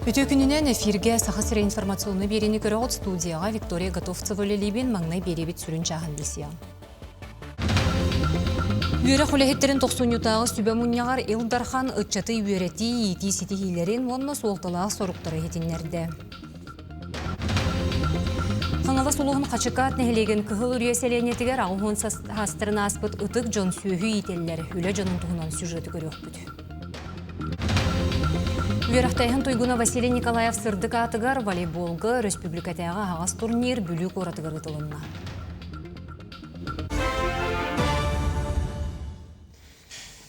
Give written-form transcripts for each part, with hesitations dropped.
Үтүө күнүнэн эфиргэ Саха сирэ информационнай биэриини көрөҕүт студияҕа Виктория Готовцева үлэлиибин маҥнай биэриэбит сүрүн чааһын билсиэҕим. Үөрэх үлэһиттэрин тохсунньутааҕы сүбэ мунньаҕар Ил Дархан ыччаты үөрэтии, иитии ситиһиилэрин уонна суолталаах соруктары иһитиннэрдэ. Хаҥалас улууһун Хачыкаат нэһилиэгин Кыһыл Үрүйэ сэлиэнньэтигэр 80 саастарын ааспыт ытык дьон сүөһү иитэллэр. Үлэ дьонун туһунан сюжеты көрүөхпүт. Үөрэхтээһин туйгуна Василий Николаев сырдык аатыгар волейболга өрөспүүбүлүкэтээҕи аһаҕас турнир Бүлүү куоратыгар ыытылынна.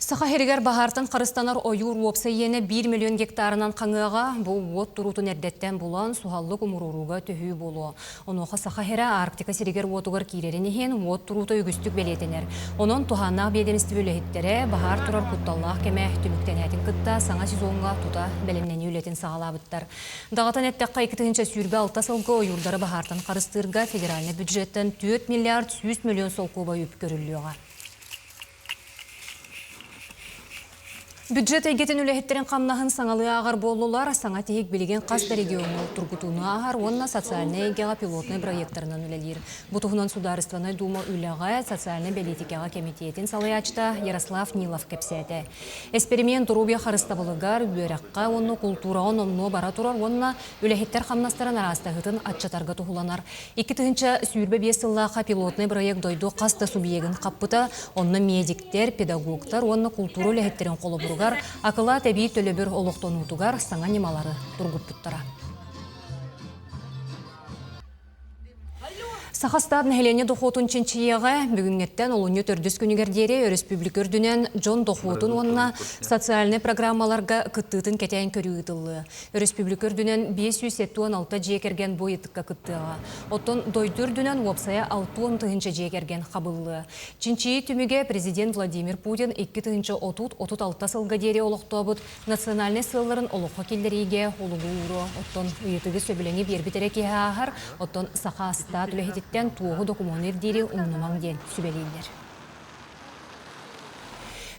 Саха сиригэр баһаартан харыстанар ойуур уопсай иэнэ 1 миллион гектарынан хаҥыаҕа, бу уот туруутун эрдэттэн булан, суһаллык умуруорууга төһүү буолуо. Онуоха Саха сирэ Арктика сиригэр-уотугар киирэрин иһин уот туруута үгүстүк бэлиэтэнэр. Онон туһааннаах биэдэмистибэ үлэһиттэрэ баһаар турар кутталлаах кэмэ түмүктэнээтин кытта саҥа сезоҥҥа тута бэлэмнэнии үлэтин саҕалаабыттар. Даҕатан эттэххэ, 2026 сылга ойуурдары баһаартан харыстыырга федеральнай бюджеттан 4 миллиард 100 миллион солкуобай үп көрүллүөҕэ. Бюджет эйгэтин үлэһиттэрин хамнаһын саҥалыы ааҕар буоллулар. Саҥа тиһик билигин хас да региоҥҥа тургутууну ааһар уонна социальнай эйгэҕэ пилотнай бырайыактарынан үлэлиир. Бу туһунан Судаарыстыбаннай Дума үлэҕэ, социальнай бэлиитикэҕэ кэмитиэтин салайааччыта Ярослав Нилов кэпсээтэ. Эспэримиэн доруобуйа харыстабылыгар, үөрэххэ уонна култуураҕа номнуо бара турар уонна үлэһиттэр хамнастарын араастаһыытын аччатарга туһуланар. 2025 сыллаахха пилотнай бырайыак дойду хас да субъегын хаппыта, онно медиктэр, педагогтар уонна култуура үлэһиттэрин холобуругар акылаат эбии төлөбүр олохтонуутугар саҥа ньымалары тургуппуттара. Сахастаат нэһилиэнньэ дохуотун чинчийиэҕэ бүгүҥҥэттэн олунньу төрдүс күнүгэр диэри өрөспүүбүлүкэ үрдүнэн дьон дохуотун уонна социальнай программаларга кыттыытын кэтээн көрүү ыытыллыа. Өрөспүүбүлүкэ үрдүнэн 576 дьиэ кэргэн бу ыйытыкка кыттыаҕа. Оттон дойду үрдүнэн уопсайа 60 тыһыынча дьиэ кэргэн хабыллыа. Чинчийии түмүгэ президент Владимир Путин 2030-36 сылга диэри олохтообут национальнай сыалларын олоххо киллэриигэ олугу ууруо. Оттон ыйытыгы сөбүлэҥи биэрбит эрэ киһи ааһар, оттон саха астаат үлэһититтэн туоһу докумуону ирдиири умнумаҥ диэн сүбэлииллэр.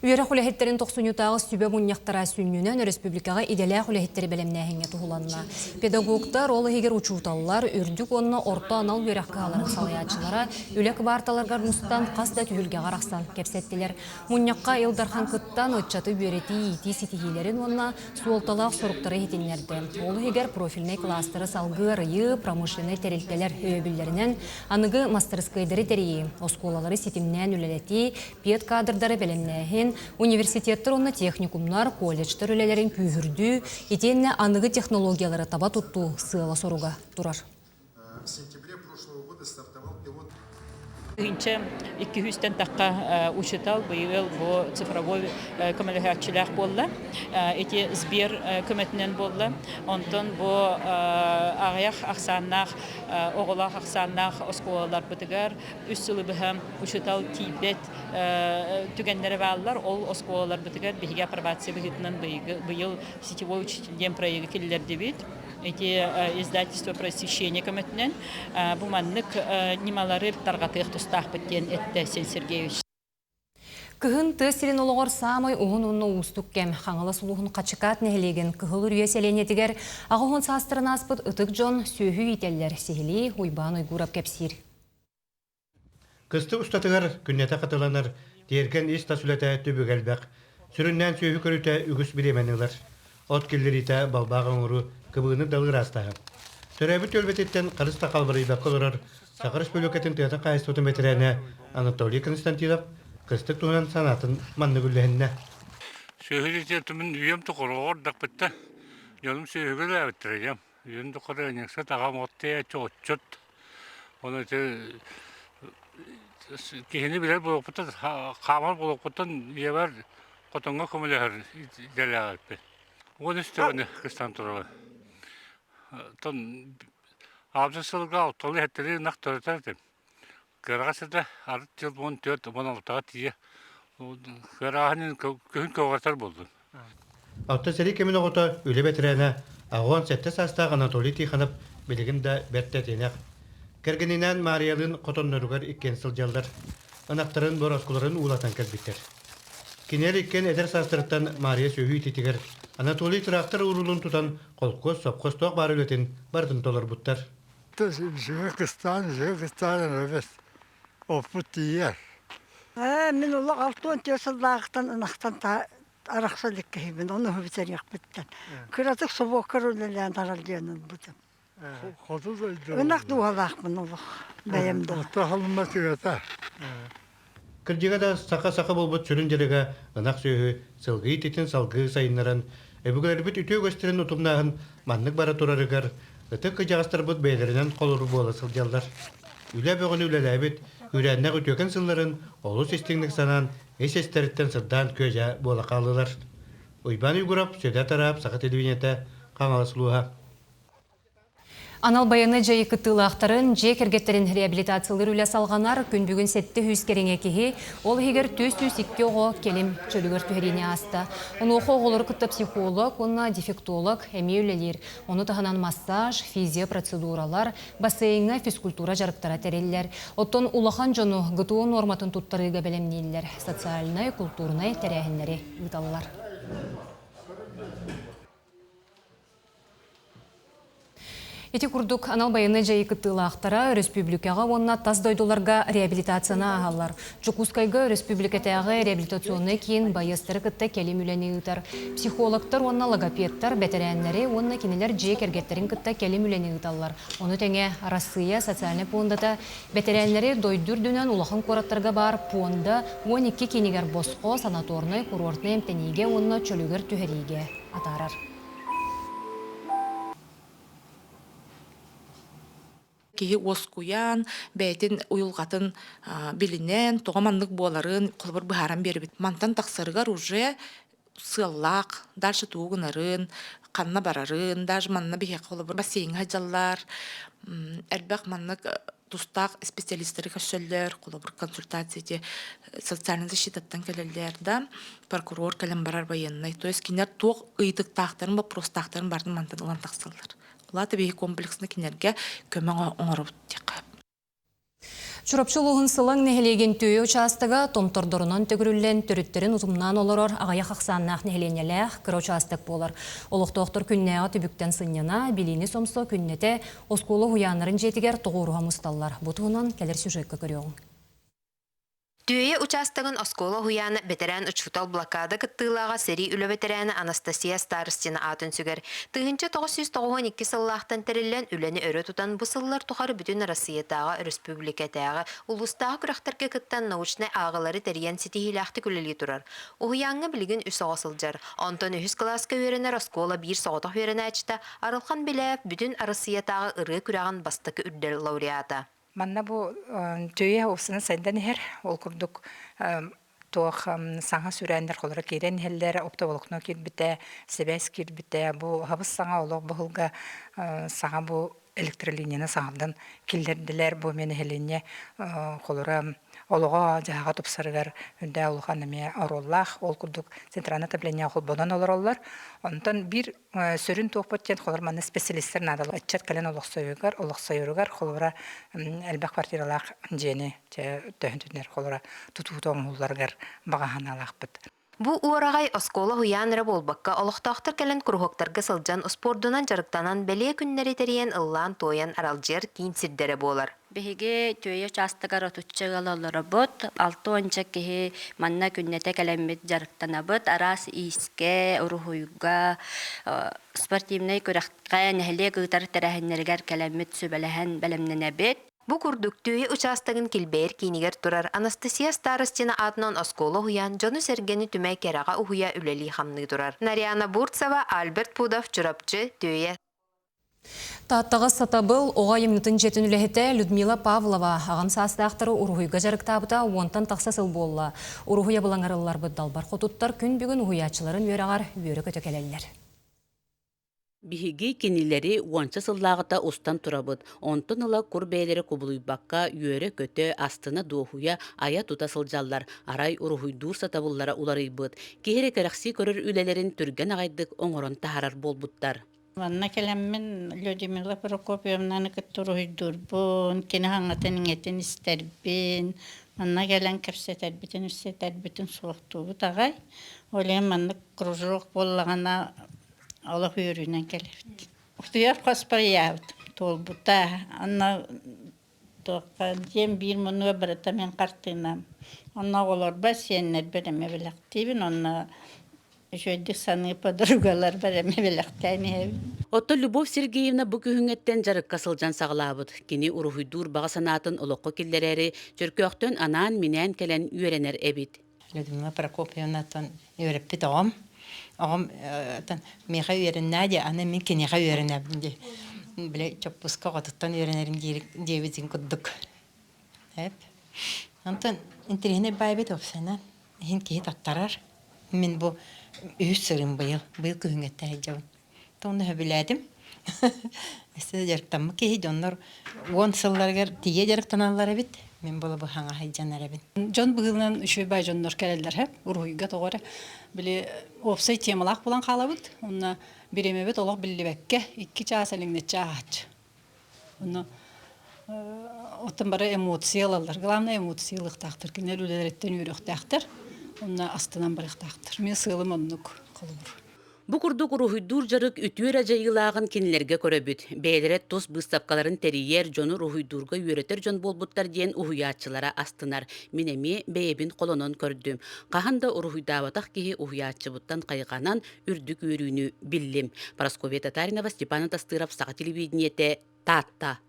Үөрэх үлэһиттэрин тохсунньутааҕы сүбэ мунньахтара сүнньүнэн өрөспүүбүлүкэҕэ идэлээх үлэһиттэри бэлэмнээһиҥҥэ туһуланна. Педагогтар, ол иһигэр учууталлар, үрдүк уонна орто анал үөрэх кыһаларын салайааччылара үлэ кыбаарталарыгар мустан хас да түһүлгэҕэ арахсан кэпсэттилэр. Мунньахха Ил Дархан кыттан ыччаты үөрэтии, иитии ситиһиилэрин уонна суолталаах соруктары иһитиннэрдэ. Ол иһигэр профильнай кылаастары салгыы арыйыы, промышленнай тэрилтэлэр өйөбүллэринэн аныгы мастарыскыайдары тэрийии, оскуолалары ситимнээн үлэлэтии, педкадрдары бэлэмнээһин, университеттар уонна техникумнар, колледжтар үлэлэрин күүһүрдүү, итиэннэ аныгы технологиялары таба туттуу сыала-соруга турар. В сентябре прошлого года стартовал пилот Тыһыынча икки сүүстэн тахха учутал быйыл бу цифровой көмөлөһөөччүлээх буолла. Ити Сбер көмөтүнэн буолла. Онтон бу аҕыйах ахсааннаах оҕолоох ахсааннаах оскуолаларбытыгар үс сылы быһа учуутал тиийбэт түгэннэрэ бааллар. Ол оскуолаларбытыгар биһиги апробация быһыытынан быйыл сетевой учитель диэн проегы киллэрдибит. Ити издательство просвещения көмөтүнэн бу маннык ньымалары тарҕатыах тустаахпыт диэн эттэ Сен Сергеевич. Кыһын тыа сирин олоҕор саамай уһун уонна уустук кэм Хаҥалас улууһун Хачыкаат нэһилиэгин Кыһыл Үрүйэ сэлиэнньэтигэр 80 саастарын ааспыт ытык дьон сүөһү иитэллэр. Сиһилии Уйбаан Уйгуров кэпсиир. Кыстык устатыгар күннэтэ хатыланар тиэргэн ис-тас үлэтэ түбүгэ элбэх. Сүрүннээн сүөһү көрүүтэ үгүс бириэмэни ылар. От киллэриитэ балбаах оҥоруу кыбыыны далы ыраастааһын. Төрөөбүт түөлбэтиттэн харыс да халбарыйбакка олорор Саха Республикатын тыатын хаһаайыстыбатын бэтэрээнэ Анатолий Константинов кыстык туһунан санаатын маннык үллэһиннэ. Сүөһү үйэм тухары оҕордохпуттан дьонум сүөһүгэ үлэлээбиттэрэ ийэм. Үйэм тухары ыанньыксыт аҕам от тиэйээччи отчут. Ону ити киһини билэр буолуохпуттан хаамар буолуохпуттан ийэбэр хотоҥҥо көмөлөһөр идэлээҕиппин. 13 төбөнү кыстаан турабын. Оттон аҕыс сылга алталыы сэттэлии ынах төрөтөр этим. Кыараҕас этэ, арыт дьыл 14, 16-га тиийэ кыараҕаһын күһүн көҕүрэтэр буоллум. Алта сэрии кэмин оҕото, үлэ бэтэрээнэ, 87 саастаах Анатолий Тихонов билигин да бэрт тэтиэнэх. Кэргэнинээн Маарыйалыын хотонноругар иккиэн сылдьаллар. Ынахтарын, борооскуларын уулатан кэлбиттэр. Кинилэр иккиэн эдэр саастарыттан Маарыйа сүөһү иитиитигэр Анатолий тыраахтар уруулун тутан холкуос, сопхуос туох баар үлэтин барытын толорбуттар. Үчүгэй кыстаан, үчүгэй кыстаан эрэбит. Оппут тиийэр. Мин олох 64 сыллааҕыттан ынахтан арахса илик киһибин, ону бүтэриэхпиттэн. Кыратык собуоккар үлэлээн аралдьыйан ылбытым. Хоту дойду. Ынах дууһалаахпын олох бэйэм да. Орто Халыма тыата. Кырдьыга да саха-саха буолбут сүрүн дьарыга ынах сүөһү, сылгы иитиитин салгыы сайыннаран, өбүгэлэрбит үтүө үгэстэрин утумнааһын маннык бара турарыгар ытык кырдьаҕастарбыт бэйэлэринэн холобур буола сылдьаллар. Үлэ бөҕөнү үлэлээбит, күүрээннээх үтүөкэн сылларын олус истиҥник санаан, ис-истэриттэн сырдаан күө-дьаа буола хааллылар. Уйбаан Уйгурап, Сүдэ Тараап, Саха телевидениетэ, Хаҥалас улууһа. Анал байыаннай дьайыы кыттыылаахтарын, дьиэ кэргэттэрин реабилитациялыыр үлэ салҕанар. Күн бүгүн 700 кэриҥэ киһи, ол иһигэр 402 оҕо кэлим чөлүгэр түһэриини ааста. Онуоха оҕолору кытта психолог уонна дефектолог эмиэ үлэлиир. Ону таһынан массаж, физиопроцедуралар, бассейҥҥа физкультура дьарыктара тэриллэр. Оттон улахан дьону ГТО нуорматын туттарыыга бэлэмнииллэр, социальнай, култуурунай тэрээһиннэри ыыталлар. Ити курдук, анал байыаннай дьайыы кыттыылаахтара өрөспүүбүлүкэҕэ уонна тас дойдуларга реабилитацияны ааһаллар. Дьокуускайга өрөспүүбүлүкэтээҕи реабилитационнай киин байыастары кытта кэлим үлэни ыытар. Психологтар уонна логопедтар бэтэрээннэри уонна кинилэр дьиэ кэргэттэрин кытта кэлим үлэни ыыталлар. Ону тэҥэ Арассыыйа социальнай пуондата бэтэрээннэри дойду үрдүнэн улахан куораттарга баар пуонда 12 киинигэр босхо санаторнай-курортнай эмтэниигэ уонна чөлүгэр түһэриигэ атаарар. Киһи уоскуйан, бэйэтин уйулҕатын билинэн, тоҕо маннык буоларын холобур быһааран биэрбит. Мантан тахсарыгар уже сыаллаах, дальше тугу гынарын, ханна барарын, даже манна биһиэхэ холобур бассейҥҥа сылдьаллар, элбэх маннык тустаах специалистары көрсөллөр, холобур консультация ити социальная защитаттан кэлэллэр да, прокурор кэлэн барар военный. То есть кинилэр туох ыйытыктаахтарын, боппуруостаахтарын барытын мантан ылан тахсаллар. Улаата биһи комплексно кинилэргэ көмө оҥоробут диэххэ. Чурапчы улууһун Сылаҥ нэһилиэгин Түөйэ учаастага томтордорунан төгүрүллэн төрүттэрин утумнаан олорор аҕыйах ахсааннаах нэһилиэнньэлээх кыра учаастак буолар. Олохтоохтор күннээҕи түбүктэн сынньана, билиини сомсо күннэтэ оскуола уһуйааннарын дьиэтигэр тоҕуоруһа мусталлар. Бу туһунан кэлэр сюжекка көрүөҕүҥ. Түөйэ учаастагын оскуола уһуйаана бэтэрээн учуутал блокада кыттыылааҕа сэрии үлэ бэтэрээнэ Анастасия Старостина аатын сүгэр. 1992 сыллаахтан тэриллэн үлэни өрө тутан бу сыллар тухары бүтүн Россиятааҕы, өрөспүүбүлүкэтээҕи, улуустааҕы күрэхтэргэ кыттан научнай ааҕыылары тэрийэн ситиһиилээхтик үлэлии турар. Уһуйааҥҥа билигин үс оҕо сылдьар. Онтон үһүс кылааска үөрэнэр оскуола биир соҕотох үөрэнээччитэ Арылхан Беляев бүтүн Арассыыйатааҕы ырыа күрэҕин бастакы үрдэл лауреата. Манна бу Түөйэ уопсанан сайдан иһэр. Ол курдук туох саҥа сүрээннэр холоро киирэн иһэллэр, оптоволокно киирбитэ, сибээс киирбитэ. Бу хабыс саҥа олох быһылга саҥа бу электролинияны саҥардан киллэрдилэр. Бу эмиэ нэһилиэнньэ холоро олоҕо-дьаһаҕа тупсарыгар үрдээх улахан эмиэ оруоллаах. Ол курдук центральное отопление холбонон олороллор. Онтон биир Сүрүн туохпут диэн холобур манна специалистар наадалар. Ыччат кэлэн олохсойугар, олохсойоругар холобура элбэх квартиралаах дьиэни төһөн түнэр холобура тутуута оҥоһулларыгар баҕа санаалаахпыт. Бу уораҕай оскуола уһуйаан эрэ буолбакка, олохтоохтор кэлэн куруһуоктарга сылдьан, успуордунан дьарыктанан, бэлиэ күннэри тэрийэн ыллаан-туойан аралдьыйар киин сирдэрэ буолар. Биһиги Түөйэ учаастагар отучча ыал олоробут. 60 киһи манна күннэтэ кэлэммит дьарыктанабыт. Араас иискэ, уруһуйга, спортивнай күрэххэ, нэһилиэк ыытар тэрээһиннэригэр кэлэммит сүбэлэһэн бэлэмнэнэбит. Бу курдук Түөйэ учаастагын килбэйэр киинигэр турар Анастасия Старостина аатынан оскуола уһуйаан дьону-сэргэни түмэ кэрэҕэ уһуйа үлэлии-хамныы турар. Нарьяна Бурцева, Альберт Пудов, Чурапчы, Түөйэ. Тааттаҕа Сатабыл оҕо айымньытын дьиэтин үлэһитэ Людмила Павлова аҕам саастаахтары уруһуйга дьарыктаабыта уонтан тахса сыл буолла. Уруһуй абылаҥар ылларбыт далбар хотуттар күн бүгүн уһуйааччыларын үөрэҕэр үөрэ-көтө кэлэллэр. Биһиги кинилэри уонча сыллааҕыта устан турабыт, онтон ыла кур бэйэлэрэ кубулуйбакка үөрэ-көтө, астына-дуоһуйа айа-тута сылдьаллар, арай уруһуйдуур сатабыллара уларыйбыт, киһи эрэ кэрэхсии көрөр үлэлэрин түргэн аҕайдык оҥорон таһаарар буолбуттар. Манна кэлэммин Людмила Прокопьевнаны кытта уруһуйдуурбун, кини хаҥатын иҥэтин истэрбин, Манна кэлэн кэпсэтэрбитин, истэтэрбитин суохтуубут аҕай. Ол иһин маннык кружок буоллаҕына олох үөрүүнэн кэлэбит. Утуйар хоспор ыйаабытым туолбута. Онно туохха дьиэм биир муннуга барыта мин хартыынам. Онно оҕолорбор, сиэннэрбэр эмиэ бэлэхтиибин. Онно үчүгэйдик саныы подругаларбар эмиэ бэлэхтээн иһэбин. Оттон Любовь Сергеевна бу күһүҥҥэттэн дьарыкка сылдьан саҕалаабыт. Кини уруһуйдуур баҕа санаатын олоххо киллэрээри Чөркөөхтөн анаан-минээн кэлэн үөрэнэр эбит. Людмила Прокопьевнаттан үөрэппит оҕом. Оҕом миэхэ үөрэннээ дии, аны мин киниэхэ үөрэнэбин дии. Били чоппуска оҕотуттан үөрэнэрим диэбитин курдук. Эп. Онтон интэриэһинэй баайбыт уопсайынан. Иһин киһи таттарар. Мин бу үһүс сырыым быйыл. Быйыл күһүҥҥэттэн сылдьабын. Онно сөбүлээтим. Өссө дьарыктаммыт киһи дьоннор уон сылларыгар тиийэ дьарыктаналлар эбит. Мин була бу хаҥа сылдьан эрэбин. Дьон быһыылынан үчүгэй бай дьоннор кэлэллэр һэ уруһуйга тоҕо эрэ били уопсай темалаах буолан хаалабыт. Онно бириэмэбит олох биллибэккэ икки чаас элиҥнэччи ааһааччы. Онно оттон бары эмоция ылаллар. Главное эмоция ылыахтаахтар. Кинилэр үлэлэриттэн үөрүөхтээхтэр. Онно астынан барыахтаахтар. Мин сыалым оннук холобур. Бу курдук уруһуйдуур дьарык үтүө эрэ дьайыылааҕын кинилэргэ көрөбүт. Бэйэлэрэ тус быыстапкаларын тэрийэр, дьону уруһуйдуурга үөрэтэр дьон буолбуттар диэн уһуйааччылара астынар. Мин эмиэ бэйэбин холонон көрдүм. Хаһан да уруһуйдаабатах киһи уһуйааччыбыттан хайҕанан, үрдүк үөрүүнү биллим. Парасковья Татаринова, Степан Атастыров, Саха телевидениетэ, Таатта.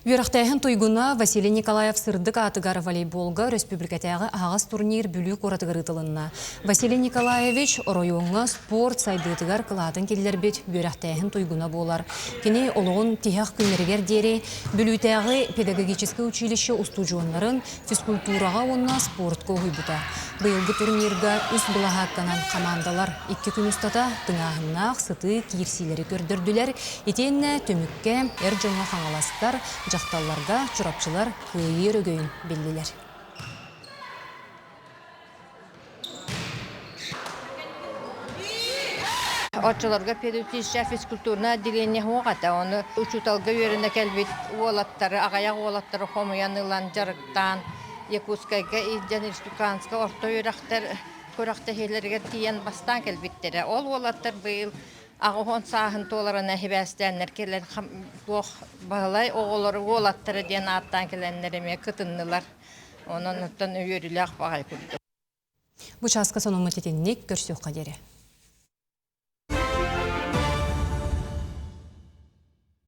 Үөрэхтээһин туйгуна Василий Николаев сырдык аатыгар волейболга өрөспүүбүлүкэтээҕи аһаҕас турнир Бүлүү куоратыгар ыытылынна. Василий Николаевич оройуоҥҥа спорт сайдыытыгар кылаатын киллэрбит үөрэхтээһин туйгуна буолар. Кини олоҕун тиһэх күннэригэр диэри Бүлүүтээҕи педагогическай училище устудьуоннарын физкультураҕа уонна спортка уһуйбута. Быйылгы турнирга үс былаһаакканан хамаандалар икки күн устата тыҥааһыннаах сытыы киирсиилэри көрдөрдүлэр. Итиэннэ түмүккэ эр дьоҥҥо хаҥаластар, дьахталларга чурапчылар кыайыы өрөгөйүн биллилэр. Оччолорго педучилище физкультурное отделение суох этэ. Ону учууталга үөрэнэ кэлбит уолаттары, аҕыйах уолаттары хомуйан ылан дьарыктаан Якутскайга илдьэн республиканскай орто үөрэхтэр күрэхтэһиилэригэр тиийэн бастаан кэлбиттэрэ. Ол уолаттар быйыл 80 сааһын туоларына сибээстээннэр кэлэн туох Баһылай оҕолору уолаттара диэн ааттаан кэлэннэр эмиэ кытыннылар. Онон оттон үөрүүлээх баҕайы курдук. Бу чааска сонуммут итинник көрсүөххэ диэри.